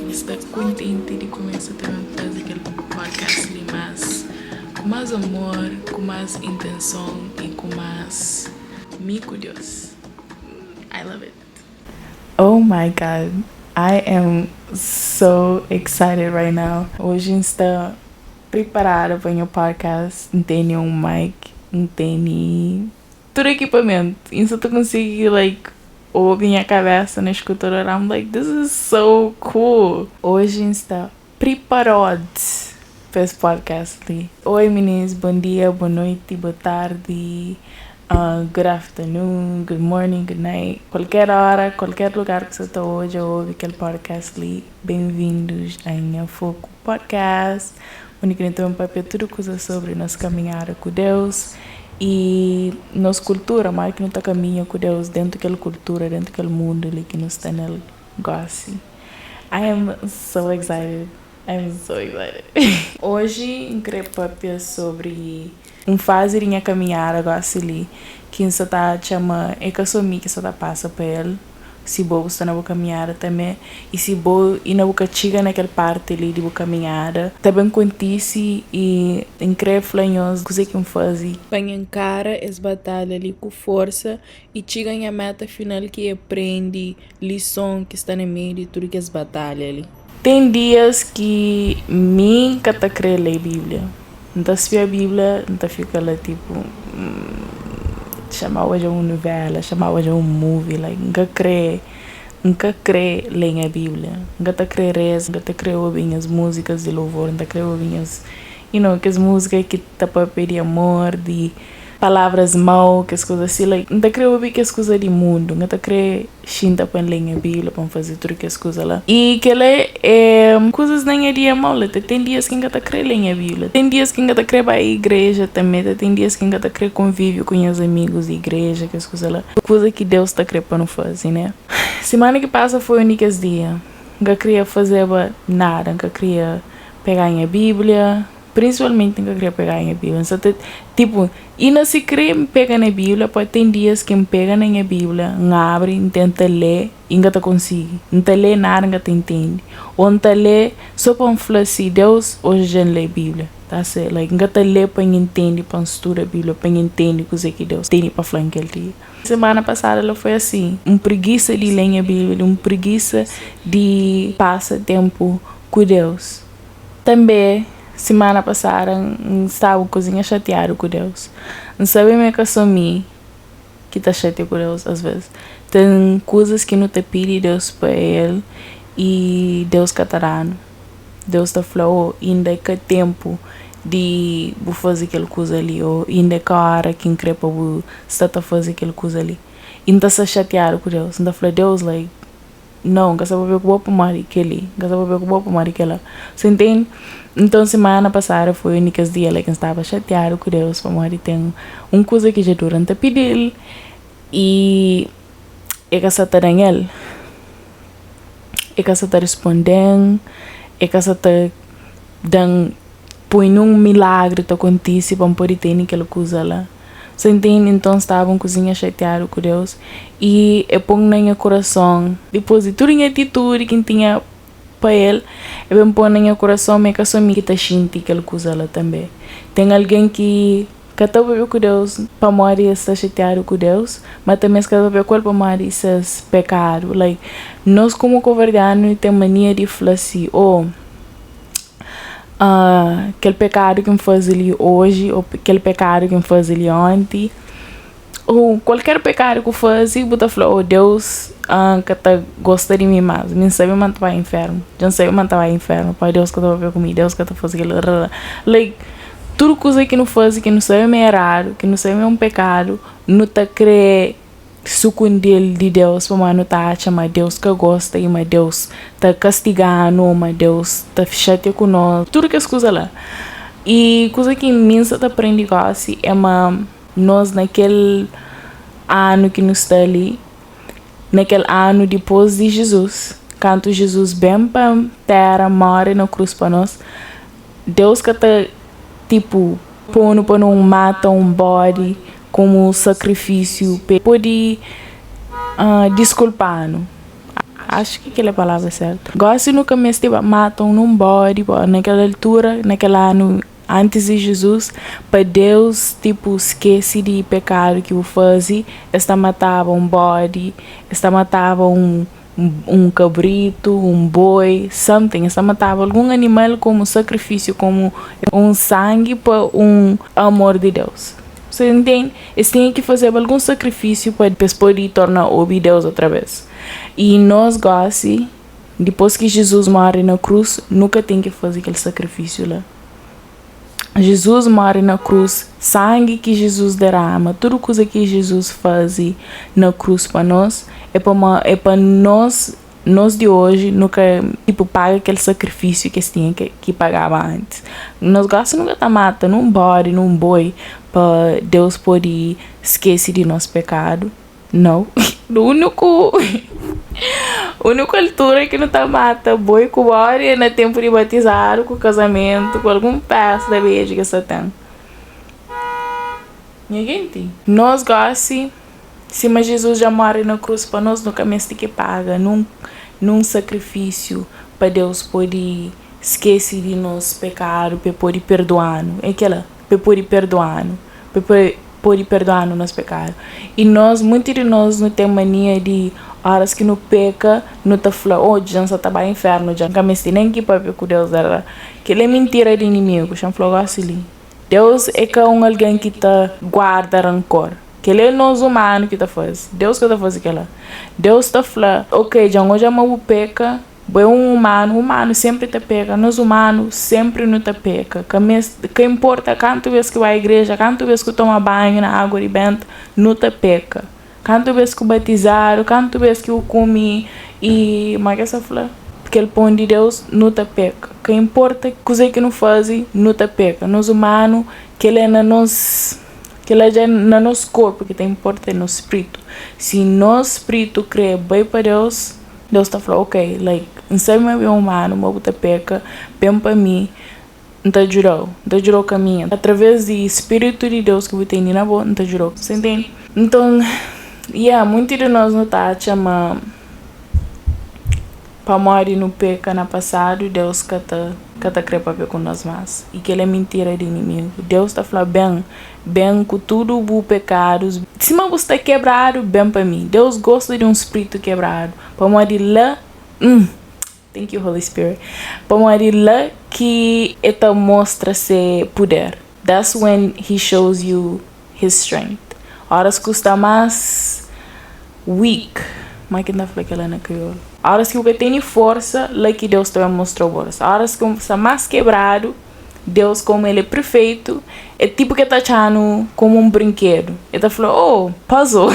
N sta kontenti di kumesa ta ben faze kel podcast li mas ku más amor, ku más intenson i ku más mi ku Deus. I love it. Oh my God, I am so excited right now. Oji N sta priparadu pa nha podcast. N tene un mic, N tene tudu ekipamentu i N sa ta konsigi like obi nha kabesa na skutador. I'm like, this is so cool. Oji N sta priparod pa es podcast li. Oi minis, bon dia, bon noiti, bo tardi, good afternoon, good morning, good night. Kualker ora, kualker lugar ki sa ta odja ô obi kel podcast li, ben-vindus a Nha Foku Podcast, undi ki nu ta ben papia tudu kuza sobri nos kaminhada ku Deus i nos kultura, modi ki nu ta kaminha ku Deus dentu kel kultura, dentu kel mundu li ki nu sta nel gósi. I am so excited, I am so excited. Oji N kre papia sobri un fazi di nha kaminhada gósi li ki N sa ta atxa ma é ka sô mi ki sa ta pasa pa el, si bo bu sta na bu kaminhada tanbê i si bo inda bu ka txiga na kel párti li di bu kaminhada ta ben kontise i N kre fla nhos kuzê ki N faze pa N nkara es batalha li ku forsa i txiga nha méta final ki é prende lison ki sta na meiu di tudu kes batalha li. Ten dias ki mi N ka ta krê lé Bíblia. N ta spia Bíblia, N ta fika la tipu, Xa-m odja un nuvéla, xa-m odja un movie. Like, N ka krê, N ka krê lé nha Bíblia. N ka ta krê reza, N ka ta krê obi nhas múzikas di lovor, N ta krê obi nhas, you know, kes múzika ki ta pâpia di amor, di palavras mau, kes kuza asi. Like, N ta krê obi kes kuza di mundu, N ka ta krê xinta pa N lé nha Bíblia, pa N faze tudu kes kuza la. I kel-la é kuzas na nha dia mau la. Ta ten dias ki N ka ta krê lé nha Bíblia. Ten dias ki N ka ta krê bai igreja tanbê. Ta ten dias ki N ka ta krê konvive ku nhas amigus di igreja, kes kuza la. Kuza ki Deus ta krê pa nu faze, né? Simana ki pasa foi un di kes dia. N ka kria fazeba nada. N ka kria pega nha Bíblia. Prinsipalmenti N ka kria pega nha Bíblia. N sa ta, tipu, inda si kre N pega na Bíblia, pode ten dias ki N pega na nha Bíblia, N abri, N tenta lé i N ka ta konsigi. N ta lé nada N ka ta intende. Ô N ta lé sô pa N fla si, Deus, oji dja N lé Bíblia. Ta se, like, N ka ta lé pa N intende, pa N studa Bíblia, pa N intende kuzê ki Deus tene pa fla-m kel dia. Semana pasada la foi asin, un prigisa di lé nha Bíblia, un prigisa di pasa ténpu ku Deus. Tanbê, simana pasada N staba un kuzinha xatiadu ku Deus. N sabe ma é ka sô mi ki ta xatia ku Deus asvês. Ten kuzas ki nu ta pidi Deus pa el i Deus ka ta da-nu. Deus ta fla, Ô, inda é ka ténpu di bu faze kel kuza li ô inda é ka óra ki N krê pa bu sta ta faze kel kuza li. I N ta sta xatiadu ku Deus. N ta fla Deus, like, Nau, N ka sta papia ku bo pamodi kel-li, N ka sta papia ku bo pamodi kel-la. Sa intende? Nton, simana pasadu foi un di kes dia la ki N staba xatiadu ku Deus pamodi ten un kuza ki dja dura N ta pidi-l i e ka sta ta da-m el. E ka sta ta risponde-m, e ka sta ta da-m poi nun milagri ta kontise pa N pode tene kel kuza la. Sa intende? Nton staba un kuzinha xatiadu ku Deus i e pô-m na nha kurason. Dipôs di tudu nha atitudi ki N tinha pa el, e ben pô-m na nha kurason ma é ka sô mi ki ta xinti kel kuza la tanbê. Ten algen ki ka ta pâpia ku Deus pamodi es sta xatiadu ku Deus, má tanbê es ka ta pâpia ku el pamodi ses pekadu. Like, nos kómu koverdianu nu ten mania di fla si, Ô, kel pekadu ki N faze li oji ô kel pekadu ki N faze li onti, ô kualker pekadu ki bu faze, bu ta fla, ô Deus ka ta gosta di mi más, mi N sabe ma N ta bai infernu, dja N sabe ma N ta bai infernu, pamodi Deus ka ta papia ku mi, Deus ka ta faze kel-la, like tudu kuza ki nu faze ki nu sabe ma é eradu, ki nu sabe ma é un pekadu, nu ta krê. Sukundi-l di Deus pamodi nu ta atxa ma Deus ka gosta i ma Deus ta kastiga-nu ô ma Deus ta xatia ku nos, tudu kes kuza la. I kuza ki mi N sta ta prende gósi é ma nos na kel anu ki nu sta li, na kel anu dipôs di Jizus, kantu Jizus ben pa téra móre na krus pa nos, Deus ka ta tipu pô-nu pa nu mata un bódi komu sakrifisiu pa el pode diskulpa-nu. Acho ki kel é palavra sertu. Gosi nu ka meste ba mata un nun bodi pa na kel altura, na kel anu antis di Jizus, pa Deus tipo skese di pekadu ki bu faze, es ta mataba un bodi, es ta mataba un un kabritu, un boi, something, es ta mataba algun animal komu sakrifisiu, komu un sangi pa un amor di Deus. Você entende? Es tinha ki fazeba algun sakrifisiu pa es pode torna obi Deus otra bês. I nos gósi, dipôs ki Jizus móre na krus, nu ka ten ki faze kel sakrifisiu la. Jizus móre na krus, sangi ki Jizus derama, tudu kuza ki Jizus faze na krus pa nos, é pa é pa nos, nos di oji, nu ka tipo paga kel sakrifisiu ki es tinha ki pagaba antis. Nos gósi nu ka ta mata nun bodi, nun boi pa Deus pode skese di nos pekadu. Nau. Úniku úniku altura ki nu ta mata boi ku bodi é na ténpu di batizadu, ku kazamentu, ku algun fésta bedju ki sa ten. Nha genti, nos gósi, sima Jizus dja móre na krus pa nos, nu ka meste ki paga nun nun sakrifisiu pa Deus pode skese di nos pekadu, pa el pode perdua-nu. É kel-la, pa el pode perdua-nu, pa el pode perdua-nu nos pekadu. I nos, munti di nos nu ten mania di óras ki nu peka, nu ta fla, Oh, dja N sta ta bai infernu dja, N ka meste nen ki pâpia ku Deus. Dara, kel-li é mintira di inimigu. Xa N fla gósi li, Deus é ka un algen ki ta guarda rankor. Kel-li é nos umanu ki ta faze. Deus ka ta faze kel-la. Deus ta fla, Ok, dja N odja ma bu peka, Bo é un umanu, umanu senpri ta peka, nos umanu senpri nu ta peka, ka mes, ka inporta kantu bes ki bai igreja, kantu bes ku toma banhu na agua di benta, nu ta peka. Kantu bes ku batizadu, kantu bes ki bu kumi i, ma ke sa fla? Kel pon di Deus, nu ta peka. Ka inporta kuze ki nu faze, nu ta peka. Nos umanu, kel é na nos, kel-la dja na nos korpu, ki ta inporta é nos spritu. Si nos spritu kre bai pa Deus, Deus ta fla, ok, like, N sabe ma bu é umanu, ma bu ta peka, ben pa mi, N ta djuda-u, N ta djuda-u kaminha. Através di spiritu di Deus ki bu tene na bo, N ta djuda-u. Você entende? Nton, yeah, munti di nos nu ta atxa ma pamodi nu peka na pasadu, Deus ka ta ka ta krê papia ku nos más. I kel-la é mintira di inimigu. Deus ta fla, Ben, Ben ku tudu bu pekadus. Sima bu sta kebradu, ben pa mi. Deus gosta di un spritu kebradu, pamodi la, hum, thank you Holy Spirit, pamodi la ki E ta mostra se puder. That's when He shows you His strength. Óras ki bu sta más weak, ma ki N ta fla kel-la na kriolu? Óras ki bu ka tene forsa, la ki Deus ta ben mostra-u forsa. Óras ki bu sta más kebradu, Deus komu el é perfeitu, é tipu ki el ta atxa-nu komu un brinkedu. El ta fla, Oh, puzzle!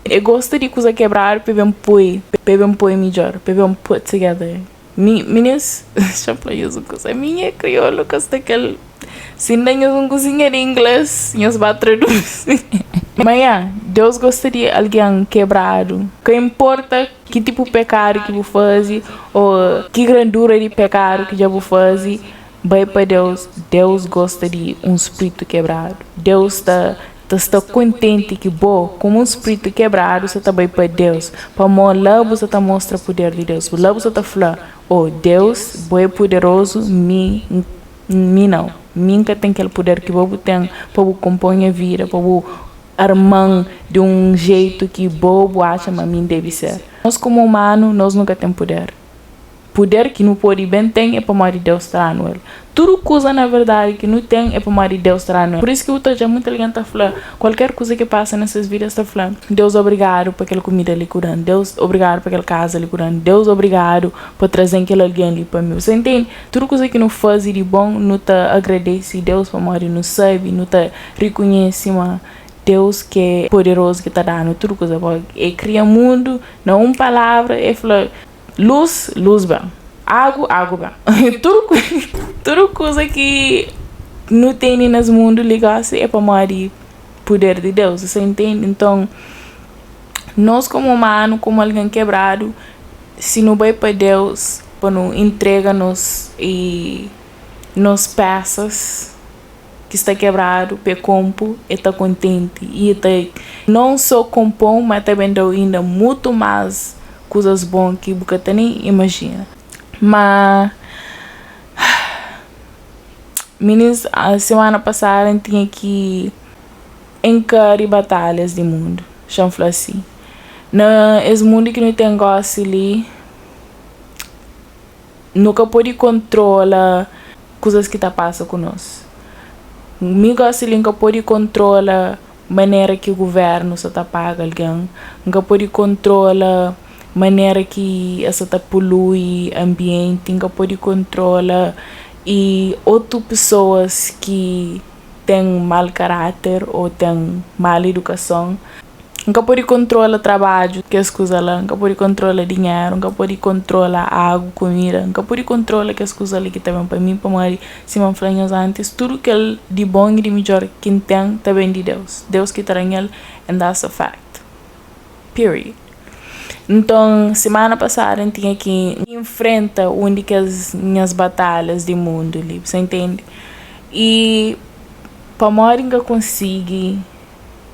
El gosta di kuza kebradu pa el ben poi, pa el ben poi midjór, pa el ben put together. Mi, minis, xa N fla nhos un kuza, mi nha kriolu ka sta kel, si N da nhos un kuzinha di ingles, nhos ba traduzi. Ma ya, Deus gosta di algen kebradu, ka inporta Ki tipu pekadu ki bu faze ô ki grandura di pekadu ki dja bu faze, bai pa Deus. Deus gosta di un spritu kebradu. Deus ta ta sta kontenti ki bo, komu un spritu kebradu, sta ta bai pa Deus, pamó la bu sta ta mostra puder di Deus. La bu sta ta fla, Ô Deus, bo é puderozu, mi mi nau. Mi N ka ten kel puder ki bo bu ten pa bu konpo nha vida, pa bu Arma-m di un jeitu ki bo bu atxa ma mi N debe ser. Nos komu umanu, nos nu ka ten puder. Puder ki nu pode ben ten é pamodi Deus tra-nu el. Tudu kuza na verdadi ki nu ten é pamodi Deus tra-nu el. Pur isu ki bu ta odja mutu algen ta fla, kualker kuza ki pasa na ses vida, es ta fla, Deus obrigadu pa kel kumida li ku da-m, Deus obrigadu pa kel kaza li ku da-m, Deus obrigadu pa traze-m kel algen li pa mi. Bu sta intende? Tudu kuza ki nu faze di bon, nu ta agradese Deus pamodi nu sabe, nu ta Rikunhese ma Deus ki é poderozu ki ta da-nu tudu kuza bon. El kria mundu na un palavra, el fla, Lus, lus ben. Agu, agu ben. Tudu tudu kuza ki nu tene nes mundu li gósi é pamodi puder di Deus. Você intende? Nton, nos komu umanu, komu algen kebradu, si nu bai pa Deus pa nu intrega nos i nos pésas, ki sta kebradu pa e konpu, e ta kontenti i e ta non so konpon, ma ta ben da-u inda mutu mas kuzas bon ki bu ka ta nen imajina. Ma minis semana pasada N tinha ki enkari batalhas di mundu, xa-m fla si. Na es mundu ki nu ten gosi li, nu ka pode kontrola kuzas ki ta pasa ku nos. Mi gosi li N ka pode kontrola manera ki guvérnu sa ta paga algen, N ka pode kontrola manera ki es sa ta polui anbienti, N ka pode kontrola i otu pesoas ki ten mal karáter ô ten mal idukason. N ka pode kontrola trabadju, kes kuza la, N ka pode kontrola dinheru, N ka pode kontrola agu, kumida, N ka pode kontrola kes kuza li ki ta ben pa mi, pamodi sima N fla nhos antis, tudu kel di bon i di midjór ki N ten ta ben di Deus. Deus ki ta da-m el and that's a fact. Period. Nton, simana pasadu N tinha ki infrenta un di kes nhas batalhas di mundu li, bu sa intende? I pamodi N ka konsigi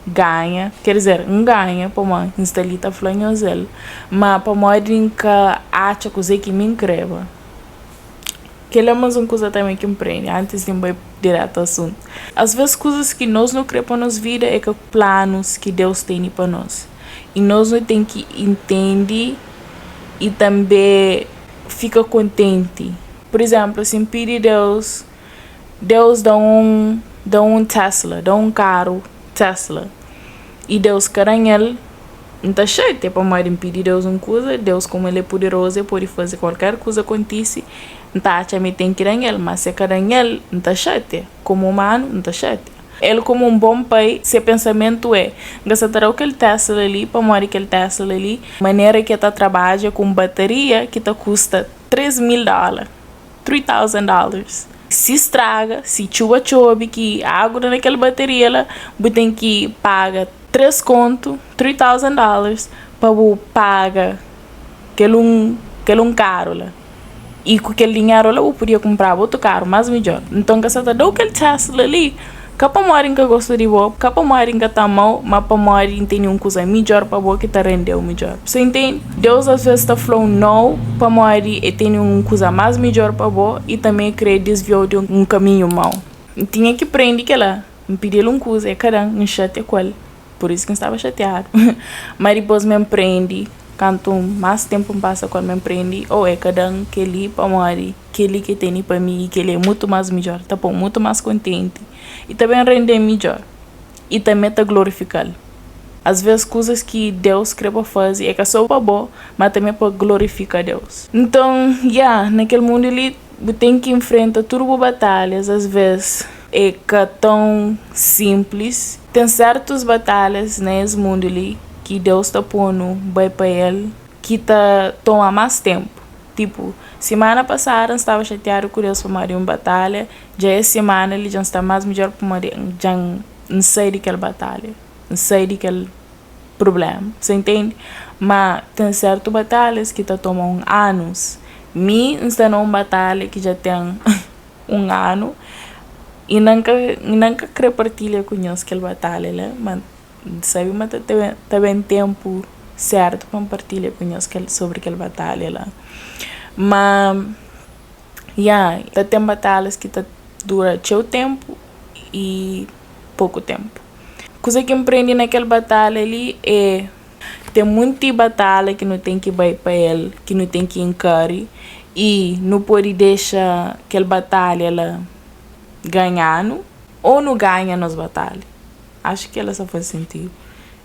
ganha, ker dizer, N ganha pamodi N sta li ta fla nhos el, ma pamodi N ka atxa kuzê ki mi N kreba. Kel-la é más un kuza tanbê ki N prende antis di N bai diretu asuntu. Asvês kuzas ki nos nu krê pa nos vida é ka planus ki Deus tene pa nos. I nos nu ten ki intende i tanbê fika kontenti. Pur izénplu, si N pidi Deus, Deus da un da un Tesla, da un karu Tesla i Deus ka da-m el, N ta xatia pamodi N pidi Deus un kuza, Deus komu el é puderozu el pode faze kualker kuza kontise, N ta atxa ma el ten ki da-m el, má si el ka da-m el, N ta xatia. Komu umanu, N ta xatia. El komu un bon pai, se pensamentu é, N ka sa ta da-u kel Tesla li pamodi kel Tesla li, manera ki el ta trabadja ku un bataria ki ta kusta 3 mil dóla. $3000. Si straga, si txuba txobe ki agu da na kel bateria la, bu ten ki paga 3 kontu, $3000, pa bu paga kel un kel un karu la. I ku kel dinheru la bu podia kunpraba otu karu más midjór. Nton, N ka sa ta da-u kel Tesla li, ka pamodi N ka gosta di bo, ka pamodi N ka ta ama-u, má pamodi N tene un kuza midjór pa bo ki ta rende-u midjór. Bu intende? Deus asvês ta fla-u nau pamodi el tene un kuza más midjór pa bo i tanbê el krê disvia-u di un kaminhu mau. N tinha ki prende kel-la. N pidi-l un kuza, el ka da-m, N xatia ku el. Pur isu ki N staba xatiadu. Má dipôs mi N prende, kantu más ténpu N pasa ku el, mi N prende, oh, el ka da-m kel-li pamodi kel-li ki el tene pa mi i kel-li é mutu más midjór, ta pô-m mutu más kontenti i ta ben rende-m midjór i tanbê ta glorifika-l. Asvês kuzas ki Deus krê pa faze é ka sô pa bo, má tanbê pa glorifika Deus. Nton, ya, na kel mundu li bu ten ki nfrenta tudu bu batalhas. Asvês é ka ton sinplis. Ten sértus batalhas na es mundu li ki Deus ta pô-nu bai pa el ki ta toma más ténpu. Tipu, simana pasadu N staba xatiadu ku Deus pamodi un batalha, dja es simana li dja N sta más midjór pamodi dja N sai di kel batalha, N sai di kel prubléma. Sa intende? Má ten sértu batalhas ki ta toma un anus. Mi N sta na un batalha ki dja ten un anu i N ka N ka krê partilha ku nhos kel batalha la, má N sabe ma ta ta ben ténpu sértu pa N partilha ku nhos kel sobri kel batalha la. Má, ya, ta ten batalhas ki ta dura txeu ténpu i poku ténpu. Kuzê ki N prende na kel batalha li é ten monti batalha ki nu ten ki bai pa el, ki nu ten ki inkari i nu pode dexa kel batalha la ganha-nu ô nu ganha nos batalha. Acho ki ela sa faze sentidu.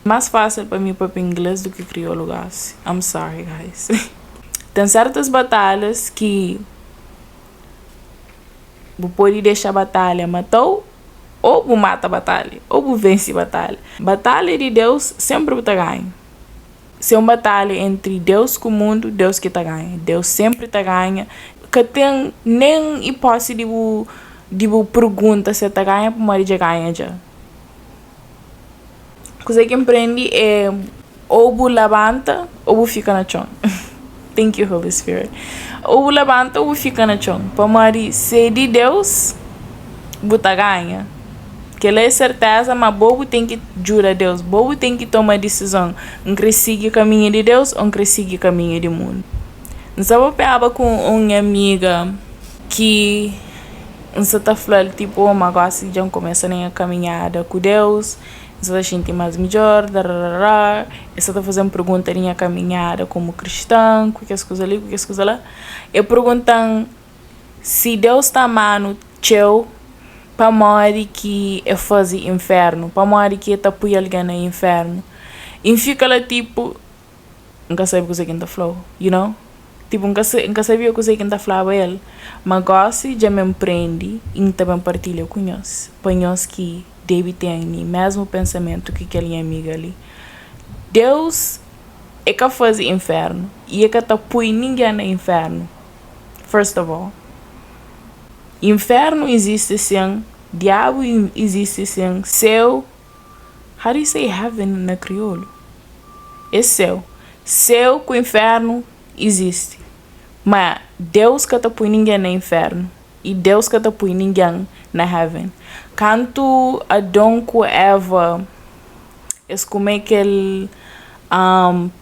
Más fásil pa mi papia inglês du ki kriolu gosi. I'm sorry guys. Ten sertus batalhas ki bu pode dexa batalha mata-u ô bu mata batalha, ô bu vense batalha. Batalha di Deus sénpri bu ta ganha. Si é un batalha entri Deus ku mundu, Deus ki ta ganha. Deus sénpri ta ganha. Ka ten nen ipótisi di bu di bu pergunta si el ta ganha pamodi dja ganha dja. Kuzê ki N prende é ô bu labanta ô bu fika na txon. Thank you Holy Spirit. Ô bu labanta ô bu fika na txon. Pamodi si é di Deus, bu ta ganha. Kel-la é serteza ma bo bu ten ki djuda Deus, bo bu ten ki toma disizon, N krê sigi kaminhu di Deus ô N krê sigi kaminhu di mundu? N sta papiaba ku un nha amiga ki N sta ta fla-l tipo, ma gósi dja N kumesa na nha kaminhada ku Deus, N sta ta xinti más midjór, dararara. El sta ta faze-m pergunta di nha kaminhada komu kristan, ku kes kuza li, ku kes kuza la. El pergunta-m si Deus ta ama-nu txeu, pamodi ki el faze infernu, pamodi ki el ta pui algen na infernu. I N fika la tipo, N ka sabe kuzê ki N ta fla-u, you know? Tipo, N ka N ka sabia kuzê ki N ta flaba el. Ma gósi dja mi N prende i N ta ben partilha ku nhos, pa nhos ki debe ten mésmu pensamentu ki kel nha amiga li. Deus é ka faze infernu i el ka ta pui ningen na infernu, first of all. Infernu izisti sin, diabu izisti sin, séu, how do you say heaven na kriolu? É séu. Séu ku infernu izisti, ma Deus ka ta pui ningen na infernu i Deus ka ta pui ningen na heaven. Kantu Adon ku Eva es kume kel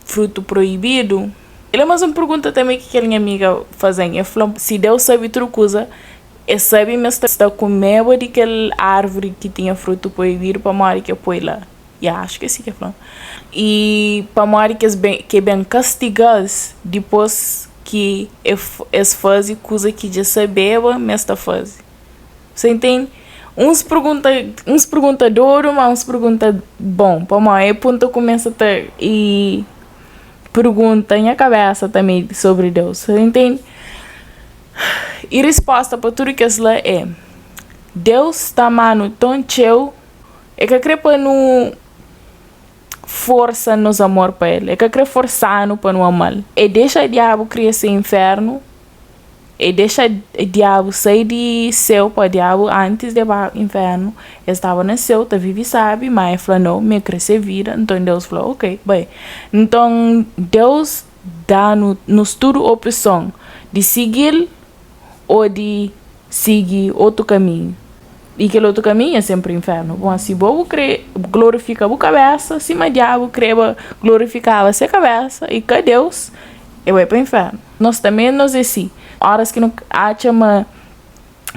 frutu proibidu, El é más un pergunta tanbê ki kel nha amiga faze-m. El fla-m, Si Deus sabe tudu kuza, el sabe ma es ta kumeba di kel arvuri ki tinha frutu proibidu, pamodi ki el poi la? Ya, axu ki é si ki el fla-m. I pamodi ki es ben, ki el ben kastiga-s dipôs ki es faze kuza ki dja es sabeba ma es ta faze? Você entende? Uns pergunta, uns pergunta dodu, ma uns pergunta bon. Pamodi e pun ta kumesa ta i pergunta nha kabesa tanbe sobri Deus. Você entende? I risposta pa tudu kes la é, Deus ta ama-nu ton txeu, E ka kre pa nu forsa nos amor pa el, E ka kre forsa-nu pa nu ama-l. E dexa diabu kria se infernu. E dexa diabu sai di séu pa diabu antis di e ba infernu e staba na séu ta vivi sabi ma e fla no mi e kre se vida nton Deus fla ok bai nton Deus danu nos tudu opson di sigil o di sigi otu kaminhu i kel otu kaminhu e senpri infernu bon si bo bu kre glorifika bu kabesa sima diabu kreba glorifikaba se kabesa i ka Deus e bai pa infernu. Nos tanbê nos é si. Óras ki nu atxa ma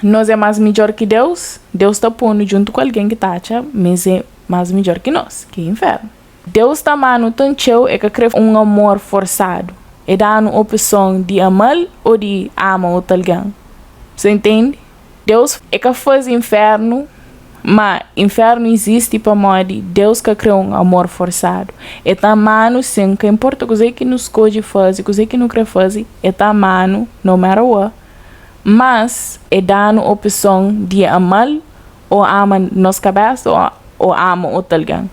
nos é más midjór ki Deus, Deus ta pô-nu djuntu ku algen ki ta atxa ma es é más midjór ki nos, ki é inférnu. Deus ta ama-nu tan txeu, el ka krê un amor forsadu. El da-nu opson di ama-l ô di ama otu algen. Bu sta intende? Deus é ka faze infernu, má infernu izisti pamodi Deus ka krê un amor forsadu. El ta ama-nu sin, ka inporta kuzê ki nu skodje faze, kuzê ki nu krê faze, el ta ama-nu no matter what. Mas el da-nu opson di ama-l ô ama nos kabésa ô ama otu algen.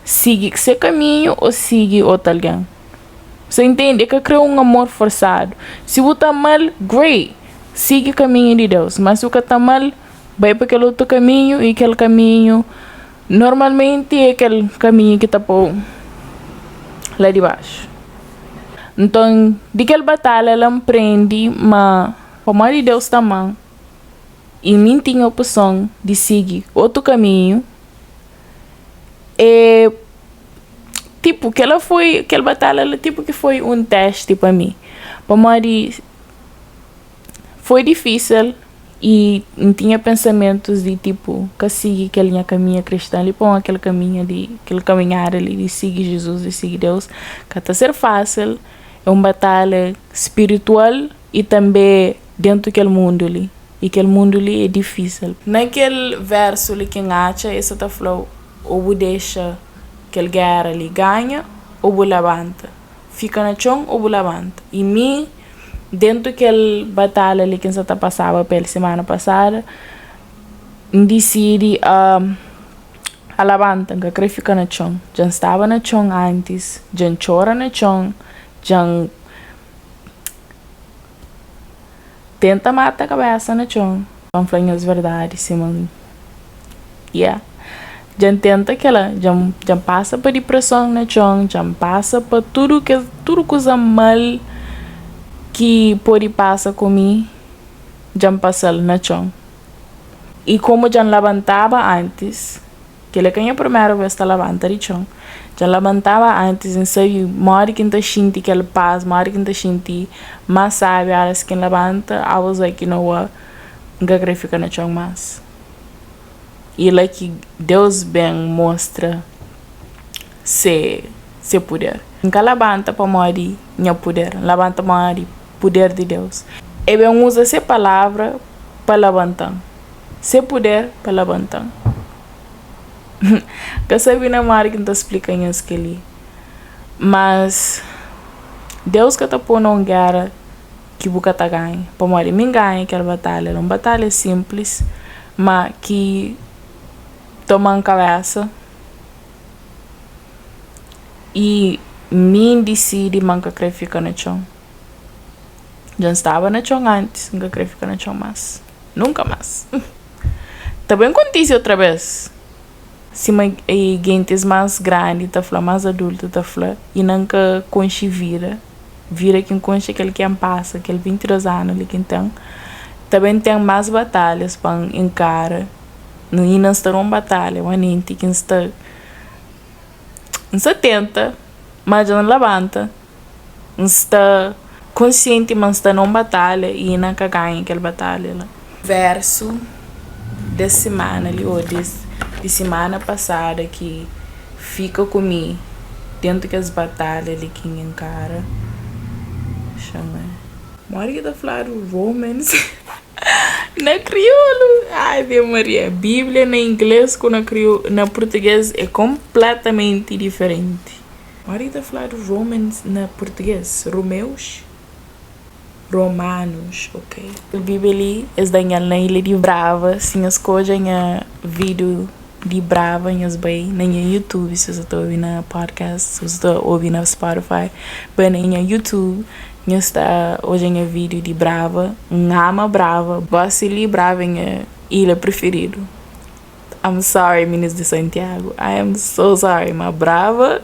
Sigi se kaminhu ô sigi otu algen. Sa intende? El ka krê un amor forsadu. Si bu ta ama-l, great! Sigi kaminhu di Deus. Má si bu ka ta ama-l, bai pa kel otu kaminhu i kel kaminhu normalmenti é kel kaminhu ki ta pô-u la dibaxu. Nton, di kel batalha la N prende ma pamodi Deus ta ama-m i mi N tinha opson di sigi otu kaminhu, é. Tipu, kel-la foi, kel batalha la tipu ki foi un testi pa mi, pamodi foi difísil i N tinha pensamentus di tipu ka sigi kel nha kaminhu kriston li, pamodi kel kaminhu di, kel kaminhada li di sigi Jizus, di sigi Deus ka ta ser fásil, é un batalha spiritual i tanbê déntu kel mundu li, i kel mundu li é difísil. Na kel vérsu li ki N atxa, el sta ta fla-u. Ô bu dexa kel géra li ganha ô bu labanta. Fika na txon ô bu labanta. I mi, déntu kel batalha li ki N sa ta pasaba pa el simana pasada, N disidi a labanta. N ka krê fika na txon. Dja N staba na txon antis, dja N txora na txon, dja N tenta mata kabésa na txon. Pa N fla nhos verdadi, sima N. Yeah. Dja N tenta kela, dja N dja N pasa pa dipreson na txon, dja N pasa pa tudu kes tudu kuza mal ki pode pasa ku mi, dja N pasa-l na txon. I komu dja N labantaba antis, kel-li é ka nha primeru bês ta labanta di txon, dja N labantaba antis i N sabe modi ki N ta xinti kel pas, modi ki N ta xinti más sábi óras ki N labanta. I was like, you know what, N ka krê fika na txon más. I la ki Deus ben mostra se se puder. N ka labanta pamodi nha puder, N labanta pamodi puder di Deus. E ben uza se palavra pa labanta-m, se puder pa labanta-m. N ka sabe na modi ki N ta splika nhos kel-li, mas Deus ka ta pô na un géra ki bu ka ta ganha, pamodi mi N ganha kel batalha la, un batalha sinplis, má ki toma-m kabésa. I mi N disidi ma N ka krê fika na txon. Dja N staba na txon antis, N ka krê fika na txon más. Nunka más. Ta ben kontise otra bês. Sima gentis más grandi ta fla, más adultu ta fla, inda N ka konxe vida. Vida ki N konxe é kel ki N pasa, kel 22 anu li ki N ten. Ta ben ten más batalhas pa N inkara. Inda N sta na un batalha manenti ki N sta. N sta tenta, ma dja N labanta. N sta konsienti ma N sta na un batalha i N ka ganha kel batalha la. Versu des simana li ô des di simana pasada ki fika ku mi dentu kes batalha li ki N inkara, xama. Modi ki ta fladu Romans? Na kriolu, ave Maria, Bíblia na inglês ku na kriolu, na português é konpletamenti diferenti. Modi ki ta fladu Romans na português? Romeus? Romanus, ok. Kel Bíblia li es da nha-l na ilha di Brava. Si nhos ka odja nha vídiu di Brava, nhos bai na nha YouTube, si nhos ta obi na podcast, si nhos ta obi na Spotify, bai na nha YouTube. Nhos ta odja nha vídiu di Brava. N ama Brava. Gósi li Brava é nha ilha prifiridu. I'm sorry minis di Santiagu, I am so sorry, ma Brava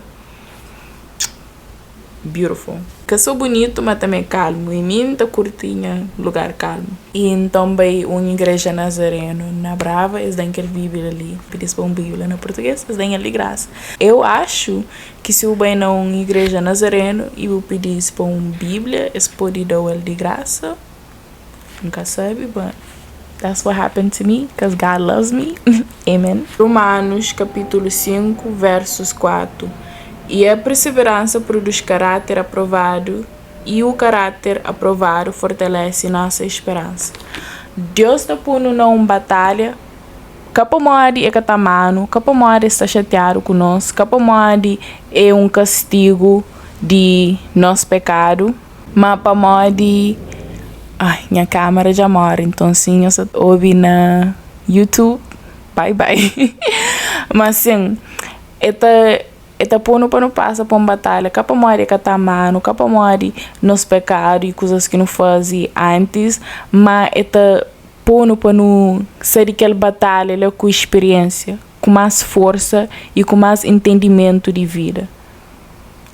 beautiful. Ka so bunitu ma tanbe kalmu i mi N ta kurti nha lugar kalmu. I nton bai un igreja nazarenu na Brava, es da-m kel bíblia li. Pidi-s pa un bíblia na purtugês, es da-m el di grasa. Eu axu Ki si bu bai na un igreja nazarenu i bu pidi-s pa un Bíblia, es pode da-u el di grasa. N ka sabe, but that's what happened to me, cause God loves me. Amen. Romanus kapítulu 5, versus 4, I a perseveransa produz karáter aprovadu, i u karáter aprovadu fortalese nosa speransa. Deus ta pô-nu na un batalha. Ka pamodi e ka ta ama-nu, ka pamodi e sta xatiadu ku nos, ka pamodi é un kastigu di nos pekadu, má pamodi. Ai, nha kámera dja móre, nton si nhos sa ta obi na YouTube, bai bai. Má sin, e ta e ta pô-nu pa nu pasa pa un batalha, ka pamodi e ka ta ama-nu, ka pamodi nos pekadu i kuzas ki nu faze antis, má e ta. Pô-nu pa nu sai di kel batalha la ku spiriénsia, ku más forsa i ku más intendimentu di vida.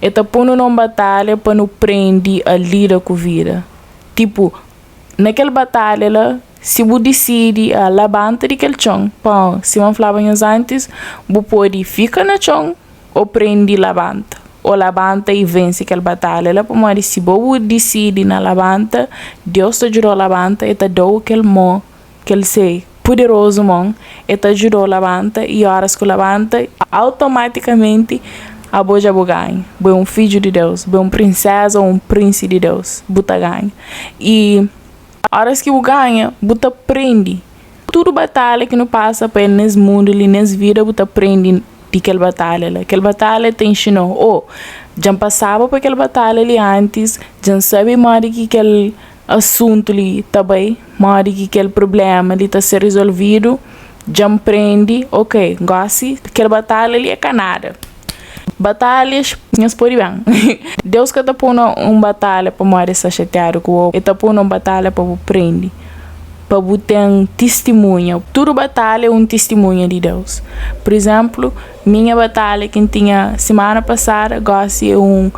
El ta pô-nu na un batalha pa nu prende a lida ku vida. Tipu, na kel batalha la, si bu disidi a labanta di kel txon, pa, sima N flaba nhos antis, bu pode fika na txon Ô prende labanta. Ô labanta i vense kel batalha la, pamodi si bo bu disidi na labanta, Deus ta djuda-u labanta, el ta da-u kel mô, kel se puderozu mon, el ta djuda-u labanta i óras ki bu labanta, automatikamenti abo dja bu ganha. Bu é un fidju di Deus, bu é un prinséza ô un prinsi di Deus, bu ta ganha. I óras ki bu ganha, bu ta prende. Tudu batalha ki nu pasa pa el nes mundu li, nes vida, bu ta prende di kel batalha la. Kel batalha ta inxina-u, Ô, dja N pasaba pa kel batalha li antis, dja N sabe modi ki kel asuntu li ta bai, modi ki kel prubléma li ta ser rezolvidu, dja N prende. Ok, gósi kel batalha li é ka nada. Batalhas, nhos pode ben. Deus ka ta pô-u na un batalha pamodi el sta xatiadu ku bo. El ta pô-u na un batalha pa bu prende, pa bu ten tistimunha. Tudu batalha é un tistimunha di Deus. Pur izénplu, minha batalha ki N tinha simana pasada, gósi é un.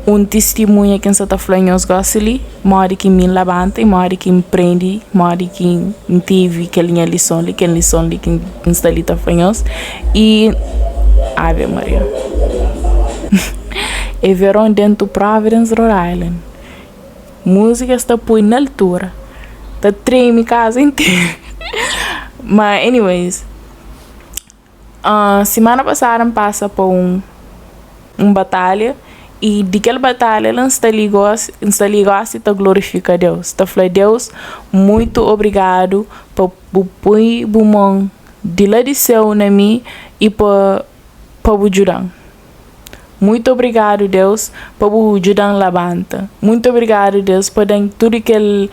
un tistimunha ki N sa ta fla nhos gósi li, modi ki mi N labanta i modi ki N prende, modi ki N tevi kel nha lison li, kel lison li ki N sta li ta fla nhos. I Ave Maria. É veron dentu Providence, Rhode Island. Múzika sta poi na altura, ta treme kaza interu. Ma anyways. Simana pasadu N pasa pa un un batalha i di kel batalha la N sta li gosi N sta li gosi ta glorifika Deus, ta fla Deus muitu obrigadu pa bu poi bu mon di la di séu na mi i pa pa bu djuda-m. Muitu obrigadu Deus pa bu djuda-m labanta. Muitu obrigadu Deus pa da-m tudu kel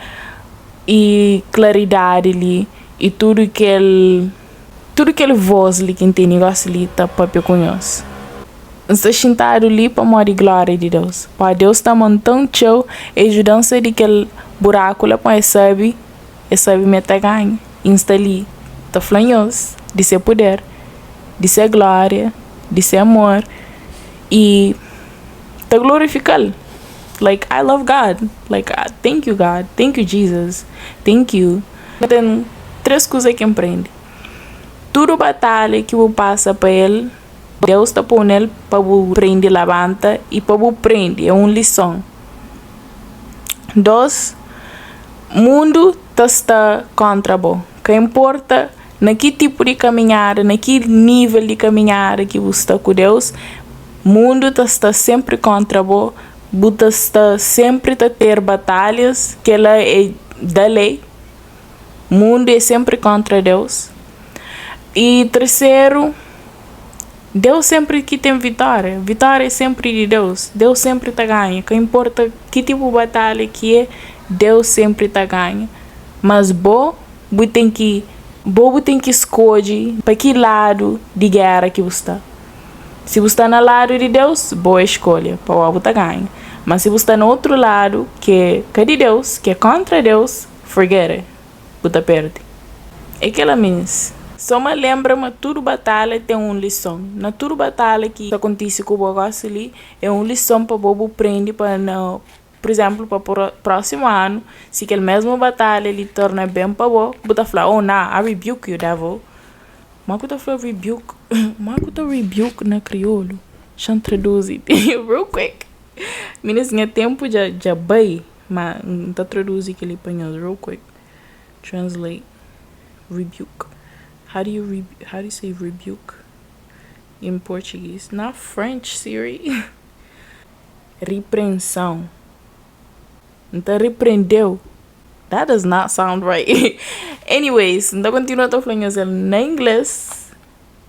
i klaridadi li i tudu kel. Tudu kel vós li ki N tene gósi li ta pâpia ku nhos. N sta xintadu li pamodi glória di Deus. Pamodi Deus ta ama-m tan txeu, el djuda-m sai di kel buraku la pamodi el sabe, el sabe ma el ta ganha. I N sta li ta fla nhos di se puder, di se glória, di se amor i ta glorifika-l. Like, I love God. Like, thank you, God. Thank you, Jesus. Thank you. Ten 3 kuza ki N prende. Tudu batalha ki bu pasa pa el, Deus ta pô-u nel pa bu prende labanta i pa bu prende, é un lison. 2, mundu ta sta kóntra bo. Ka inporta na ki tipu di kaminhada, na ki nível di kaminhada ki bu sta ku Deus, mundu ta sta sénpri kóntra bo, bu ta sta sénpri ta ter batalhas, kel-la é da lei. Mundu é sénpri kóntra Deus. I terseru, Deus sénpri ki ten vitória. Vitória é sénpri di Deus. Deus sénpri ta ganha. Ka inporta ki tipu batalha ki é, Deus sénpri ta ganha. Mas bo, bu ten ki bo bu ten ki skodje pa ki ladu di géra ki bu sta. Si bu sta na ladu di Deus, boa eskolha, pamodi bu ta ganha. Má si bu sta na utru ladu, ki é ka di Deus, ki é kóntra Deus, forget it, bu ta perde. É kel-la minhis. Sô ma lenbra ma tudu batalha ten un lison. Na tudu batalha ki ta kontise ku bo gósi li, é un lison pa bo bu prende pa na, pur izénplu, pa prósimu anu, si kel mésmu batalha li torna ben pa bo, bu ta fla, Oh, nah, I rebuke you, devil. Ma ku ta fla rebuke? Ma ku ta rebuke na kriolu? Xa-m traduzi real quick. Minis, nha ténpu dja dja bai, ma N ta traduzi kel-li pa nhos real quick. Translate rebuke. How do you re how do you say rebuke in Portuguese? Not French, Siri. Repreensão. N ta repreende-u. That does not sound right. Anyways, N ta kontinua ta fla nhos el na ingles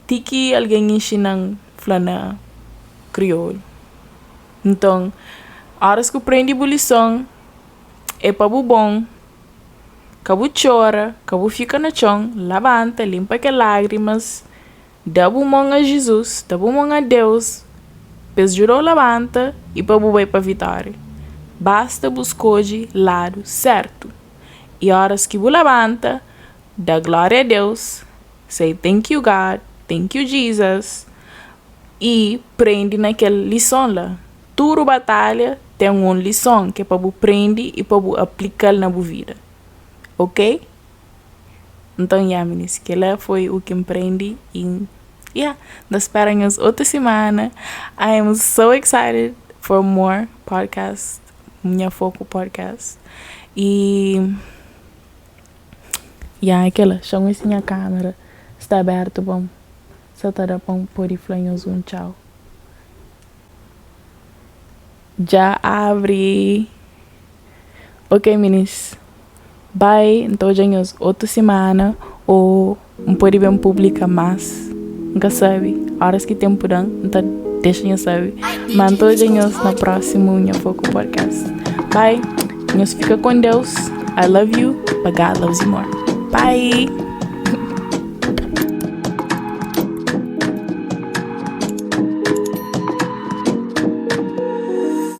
ti ki algen inxina-m fla na kriolu. Nton, óras ki bu prende bu lison, é pa bu bon. Ka bu txora, ka bu fika na txon, labanta, linpa kel lágrimas, Da bu mon a Jizus, da bu mon a Deus, pa es djuda-u labanta i pa bu bai pa vitória. Basta bu skodje ladu sértu. I óras ki bu labanta, da glória a Deus, say thank you God, thank you Jesus, i prende na kel lison la. Tudu batalha ten un lison ki é pa bu prende i pa bu aplika-l na bu vida. Ok? Nton ya minis, kela foi u ki N prendi i ya, N ta spera nhos otu simana. I am so excited for more podcast, Nha Foku Podcast. I ya, é kela, xa-m wê si nha kamera sta abertu pa N sa ta da pa N pode fla nhos un txau. Dja abri! Ok minis Bye N ta odja nhos otu simana ô N pode ben publika más N ka sabe Óras ki ténpu da-m N ta dexa nhos sabe Má N ta odja nhos na prósimu Nha Foku Podcast Bye Nhos fika ku Deus I love you but God loves you more Bye.